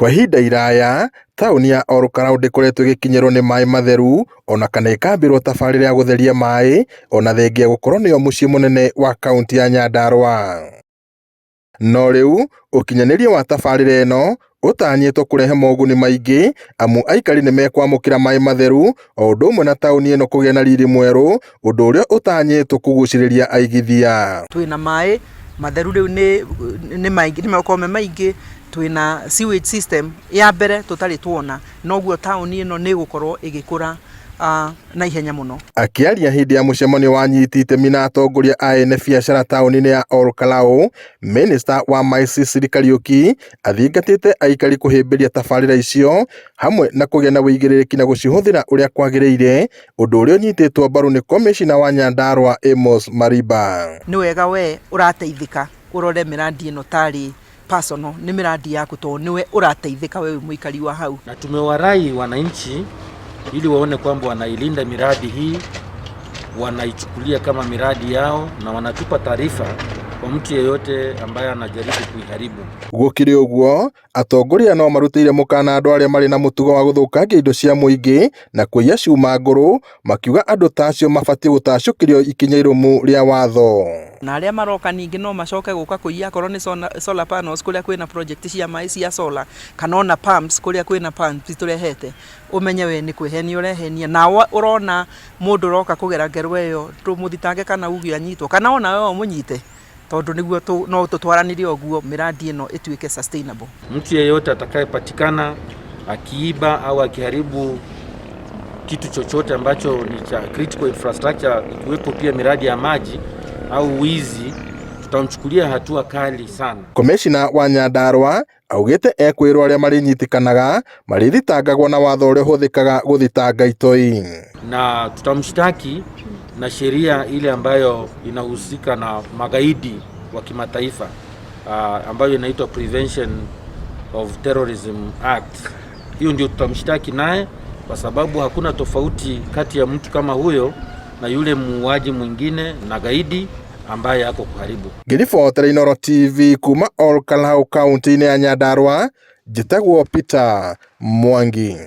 Kwa ihinda iraya, taũni ya Ol Kalou ndĩkoretwo ĩgĩkinyĩrwo nĩ maĩ matheru ona kana ĩkambĩrwo tabarĩra ya gũtheria maĩ ona thengia gũkorwo nĩyo mũciĩ mũnene wa kaunti ya Nyandarua. No rĩu ũkinyanĩria wa tabarĩra ĩno ũtanyĩtwo kũrehe moguni maingĩ amu aikari nĩ mekwamũkĩra maĩ matheru o ũndũ ũmwe na taũni ĩno kũgĩa na riri mwerũ ũndũ ũrĩa ũtanyĩtwo kũgucĩrĩria aigithia. Twĩna maĩ matheru rĩu nĩ nĩ maingĩ nĩ megũkorwo me maingĩ, twĩna sewage system ya mbere tũtarĩ tuona, noguo taũni ĩno nĩ ĩgũkorwo ĩgĩkũra na ihenya mũno. Akĩaria hĩndĩ ya mũcemanio wa anyiti itemi na atongoria a ene biacara taũni-inĩ ya Ol Kalou, Minista wa maĩ Sicily Kariuki athingatĩte aikari kũhĩmbĩria tabarĩra icio hamwe na kũgĩa na ũigĩrĩrĩki na gũcihũthĩra ũrĩa kwagĩrĩire, ũndũ ũrĩa ũnyitĩtwo mbaru nĩ Komĩcina wa Nyandarua Amos Mariba. Nĩ wega we ũrateithĩka ũrore mĩrandi ĩno tarĩ personal, nĩ mĩrandi yaku tondũ nĩwe ũrateithĩka we wĩ mũikari wa hau. Na tumewarai wananchi ili waone kwamba wanailinda miradi hii, wanaichukulia kama miradi yao na wanatupa taarifa kwa mtu yeyote ambaye anajaribu kuiharibu. Gũkĩrĩ ũguo, atongoria no marutĩire mũkana andũ arĩa marĩ na mũtugo wa gũthũkangia indo cia mũingĩ na kũiya cuma ngũrũ, makiuga andũ ta acio mabatiĩ gũtacũkĩrio ikinya irũmu rĩa watho. Na arĩa maroka ningĩ no macoke gũka kũiya akorwo nĩ solar panels kũrĩa kwĩna project cia maĩ cia solar, kana ona pumps kũrĩa kwĩna pumps tũrehete, ũmenye we nĩ kwĩhenia ũrehenia, na ũrona mũndũ ũroka kũgera ngero ĩyo ndũmũthitange kana uge anyitwo, kana ona we ũmũnyite, tondũ nĩguo no tũtwaranĩre ũguo mĩrandi ĩno ĩtuĩke sustainable. Mtu yeyote atakayepatikana akiiba au akiharibu kitu chochote ambacho ni cha critical infrastructure, ikiwepo pia miradi ya maji au wizi, tutamchukulia hatua kali sana. Komĩcina wa Nyandarua augĩte ekwĩrwo arĩa marĩnyitĩkanaga marĩthitangagwo na watho ũrĩa ũhũthĩkaga gũthitanga itoi. Na tutamshtaki na sheria ile ambayo inahusika na magaidi wa kimataifa ambayo inaitwa Prevention of Terrorism Act. Hiyo ndio tutamshtaki naye, kwa sababu hakuna tofauti kati ya mtu kama huyo na yule muuaji mwingine na gaidi ambaye ako kuharibu. Ngĩribotera Inooro TV kuma Ol Kalou kaunti-inĩ ya Nyandarua, njĩtagwo Peter Mwangi.